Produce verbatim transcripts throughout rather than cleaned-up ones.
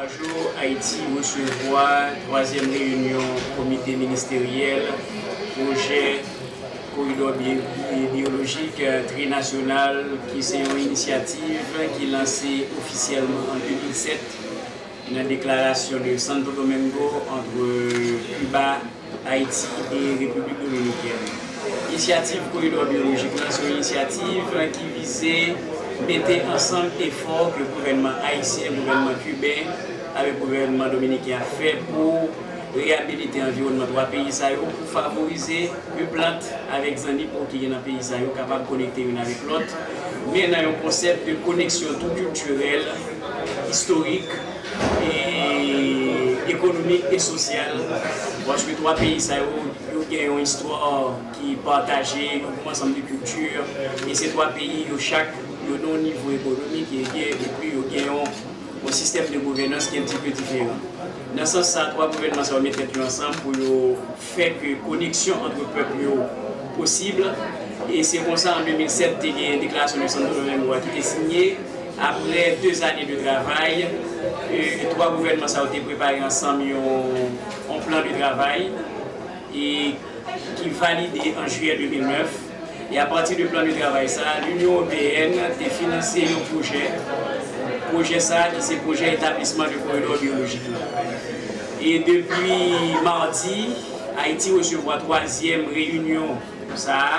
Jou, Ayiti resevwa twazyèm reyinyon Komite Ministeryèl Pwojè Koridò Bi- Bi- Biyolojik Trinasyonal, ki se yon inisyativ ki lanse ofisyèlman an de mil sèt nan deklarasyon de Santo Domingo ant Kiba, Ayiti e Repiblik Dominikèn. Inisyativ Koridò Biyolojik la se yon inisyativ ki vize mete ansanm efò ke gouvènman ayisyen, gouvènman kiben avèk gouvènman dominiken ap fè pou reyabilite anviwònman twa peyi sa yo, pou favorize ke plant avèk zannimo ki gen nan peyi sa yo kapab konekte youn avèk lòt, men nan yon konsèp de koneksyon tou kiltirèl, istorik, e ekonomik e sosyal, paske twa peyi sa yo, yo gen yon istwa ki pataje, yo gen yon ansanm de kilti, e se twa peyi yo chak, yo nan yon nivo ekonomik ki egye, epi yo gen yon, yon sistèm de gouvènans ki un petit peu diferan. Nan sans sa, twa gouvènman sa yo met tèt yo ansanm pou yo fè ke koneksyon ant pèp yo posib. E se konsa, an de mil sèt, te gen deklarasyon de Santo Domingo a ki te sinye. Apre de zane de travay, e, twa gouvènman sa yo te prepare ansanm yon, yon plan de travay e ki valide an jiyè de mil nèf. E apati de plan de travay sa, Linyon Ewopeyèn te finanse yon pwojè. Pwojè sa ki se pwojè etablisman de koridò biyolojik la. E depi madi, Ayiti resevwa twazyèm reyinyon sa a,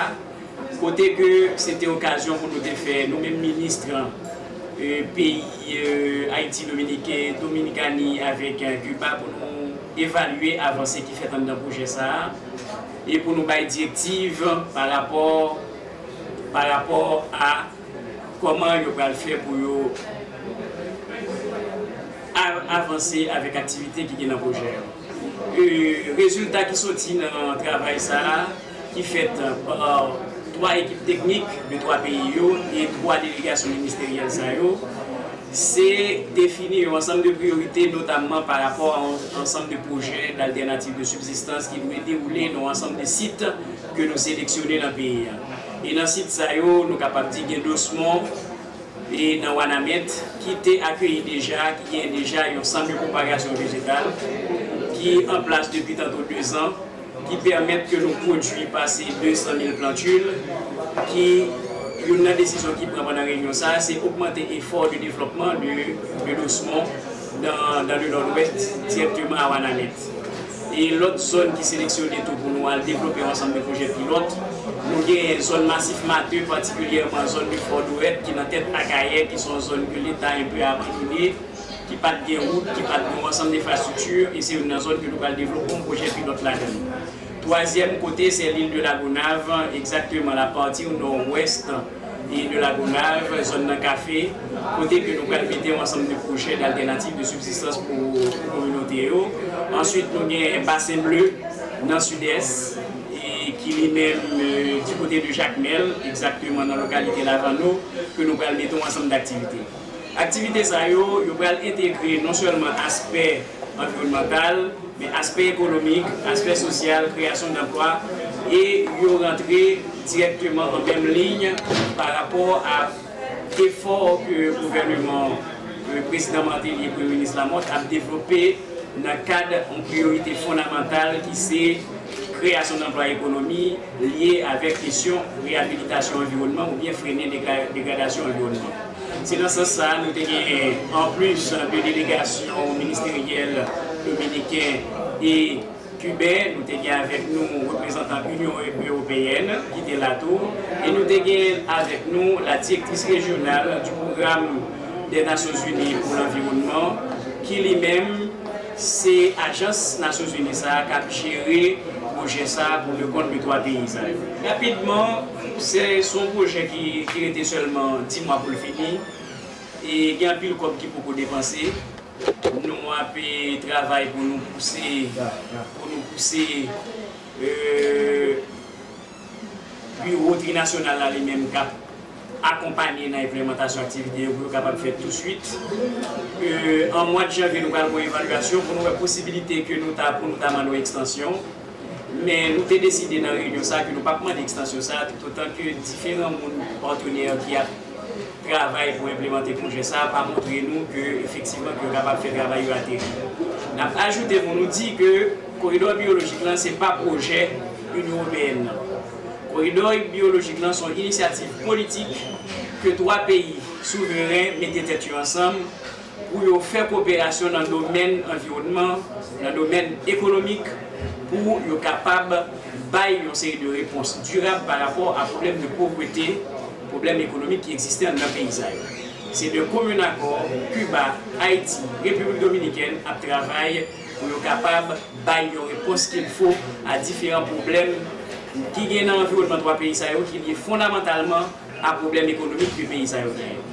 kote ke se te okazyon pou nou te fè, nou menm minis, e, peyi, e, Ayiti, Dominiken, Dominikani avèk, e, Kiba pou nou evalye avanse ki fèt anndan pwojè sa a e pou nou bay direktiv pa rapò, pa rapò a kòman yo pral fè pou yo a- avanse avèk aktivite ki gen nan pwojè a. E, rezilta ki soti nan travay sa a, ki fèt pa twa ekip teknik de twa peyi yo e twa delegasyon ministeryèl sa yo, se defini yon ansanm de priyorite, notamman pa rapò a yon ansanm de pwojè daltènativ de sibzistans ki dwe dewoule nan yon ansanm de sit ke nou seleksyone nan peyi a. E nan sit sa yo, nou kapab di gen Dosmon, e nan Wanament, ki te akeyi deja, ki gen deja yon sant de pwopagasyon vejetal, ki an plas depi tanto de zan, ki pèmèt ke nou pwodui pase de san mil plantil, ki youn nan desizyon ki pran pandan reyinyon sa a, se ogmante efò de devlòpman de, de Dosmon dans, dans le Nord-Ouest, dirèkteman a Wanament. E lòt zòn ki seleksyone tou pou nou al devlope yon ansanm de pwojè pilòt, nou gen zòn Masif Mate, patikilyèman zòn de Fò Dwèt ki nan tèt Akayè, ki se yon zòn ke Leta enpe abandone, ki pa t gen wout, ki pa t gen yon ansanm de enfrastrikti, e se youn nan zòn ke nou pral devlope yon pwojè pilòt ladan l. Twazyèm kote, se l'île de la Gonâve, egzakteman la partie nò-wès e de la Gonâve, zòn nan kafe, kote ke nou pral mete yon ansanm de pwojè d'altènativ de sibzistans pou, pou kominote yo. Answit, nou gen Basen Ble nan sidès, e ki li menm, e, di kote de Jakmèl, egzakteman nan lokalite Lavanno, ke nou pral mete yon ansanm d'aktivite. Aktivite sa yo, yo pral entegre non sèlman aspè anviwònmantal, men aspè ekonomik, aspè sosyal, kreyasyon danplwa, e yo rantre dirèkteman an menm liy pa rapò a efò ke gouvèneman, e, Prezidan Martelly e Premye Minis Lamothe ap devlope nan kad yon priyorite fondamantal ki se kreyasyon danplwa ekonomi lye avèk kesyon reyabilitasyon anviwònman oubyen frennen degra- degradasyon anviwònman. Se nan sans sa a, nou te gen, anplis de delegasyon ministeryèl dominiken e kiben, nou te gen avèk nou reprezantan Inyon Ewopeyèn ki te la tou, e nou te gen avèk nou la directrice régionale du programme des Nations Unies pour l'environnement, ki li menm se ajans Nasyonzini sa a k ap jere pwojè sa a pou le kont de twa peyi sa yo. Rapidman, se, se yon pwojè ki, ki rete sèlman dis mwa pou l fini, e gen anpil kòb ki poko depanse. Nou ape travay pou nou pouse, pou nou pouse, e, biwo trinasyonal la li menm k ap akonpanye nan enplimantasyon aktivite yo pou yo kapab fèt touswit. E, an mwa de janvye, nou pral gen yon evalyasyon pou nou wè posibilite ke nou ta, pou nou ta mande yon ekstansyon. Men nou te deside nan reyinyon sa a ke nou p ap mande ekstansyon sa a toutotan ke diferan moun patnè ki ap travay pou enplimante pwojè sa a pa montre nou ke efektivman ke yo kapab fè travay yo ateri. N ap ajoute pou nou di ke koridò biyolojik lan se pa pwojè Inyon Ewopeyèn nan. Koridò biyolojik lan se yon inisyativ politik ke twa peyi souveren mete tèt yo ansanm pou yo fè koperasyon nan domèn anviwònman, nan domèn ekonomik, pou yo kapab bay yon seri de repons dirab pa rapò a pwoblèm de povrete, pwoblèm ekonomik ki egziste anndan peyi sa yo. Se de komin akò, Kiba, Ayiti, Repiblik Dominikèn ap travay pou yo kapab bay yon repons kilfo a diferan pwoblèm ki gen nan anviwònman twa peyi sa yo ki lye fondamantalman a pwoblèm ekonomik ke peyi sa yo genyen.